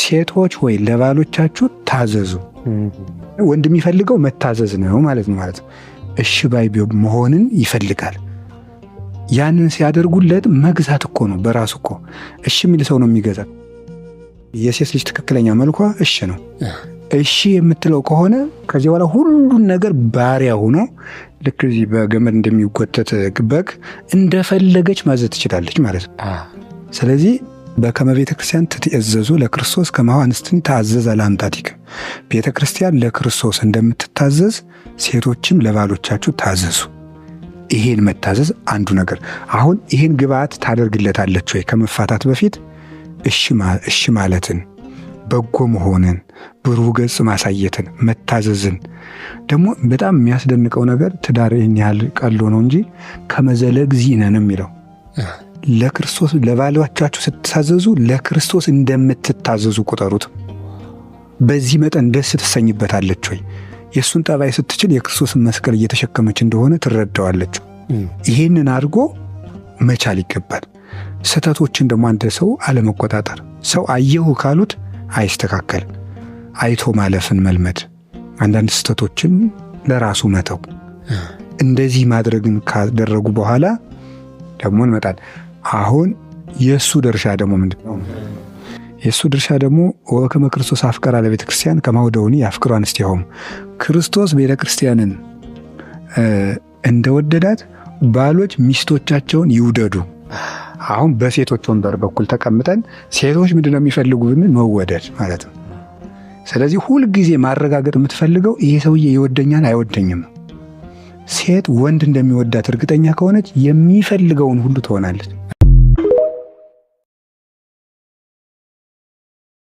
ሴቶች ወይ ለባሎቻችሁ ታዘዙ። ወንድ የሚፈልገው መታዘዝ ነው ማለት ነው ማለት ነው። እሺ ባይ መሆንን ይፈልጋል። ያንን ሲያደርጉለት መግዛት እኮ ነው። በራሱ እኮ እሺ የሚል ሰው ነው የሚገዛ። የሴት ልጅ ትክክለኛ መልኳ እሺ ነው። እሺ የምትለው ከሆነ ከዚህ በኋላ ሁሉን ነገር ባሪያ ሆኖ ልክ እዚህ በገመድ እንደሚጎተት በግ እንደፈለገች ማዘዝ ትችላለች ማለት ነው። ስለዚህ በከመ ቤተ ክርስቲያን ትትእዘዙ ለክርስቶስ ከማሁ አንስትን ታዘዝ ለአምጣቲክም፣ ቤተ ክርስቲያን ለክርስቶስ እንደምትታዘዝ ሴቶችም ለባሎቻችሁ ታዘዙ። ይሄን መታዘዝ አንዱ ነገር። አሁን ይሄን ግብዓት ታደርግለታለች ወይ? ከመፋታት በፊት እሺ ማለትን፣ በጎ መሆንን፣ ብሩህ ገጽ ማሳየትን፣ መታዘዝን። ደግሞ በጣም የሚያስደንቀው ነገር ትዳር ይህን ያህል ቀሎ ነው እንጂ ከመዘለግ ዚነ ነው የሚለው። ለክርስቶስ ለባሎቻችሁ ስትታዘዙ ለክርስቶስ እንደምትታዘዙ ቁጠሩት። በዚህ መጠን ደስ ትሰኝበታለች ወይ? የእሱን ጠባይ ስትችል የክርስቶስን መስቀል እየተሸከመች እንደሆነ ትረዳዋለች። ይህንን አድርጎ መቻል ይገባል። ስህተቶችን ደግሞ አንድ ሰው አለመቆጣጠር፣ ሰው አየሁ ካሉት አይስተካከልም። አይቶ ማለፍን መልመድ፣ አንዳንድ ስህተቶችን ለራሱ መተው። እንደዚህ ማድረግን ካደረጉ በኋላ ደግሞ እንመጣል። አሁን የእሱ ድርሻ ደግሞ ምንድን ነው? የእሱ ድርሻ ደግሞ ወበከመ ክርስቶስ አፍቀራ ለቤተ ክርስቲያን ከማሁ ደውኒ ያፍቅሩ አንስቲሆሙ፣ ክርስቶስ ቤተ ክርስቲያንን እንደወደዳት ባሎች ሚስቶቻቸውን ይውደዱ። አሁን በሴቶች ወንበር በኩል ተቀምጠን ሴቶች ምንድነው የሚፈልጉ ብንል መወደድ ማለት ነው። ስለዚህ ሁልጊዜ ማረጋገጥ የምትፈልገው ይሄ ሰውዬ ይወደኛል አይወደኝም። ሴት ወንድ እንደሚወዳት እርግጠኛ ከሆነች የሚፈልገውን ሁሉ ትሆናለች።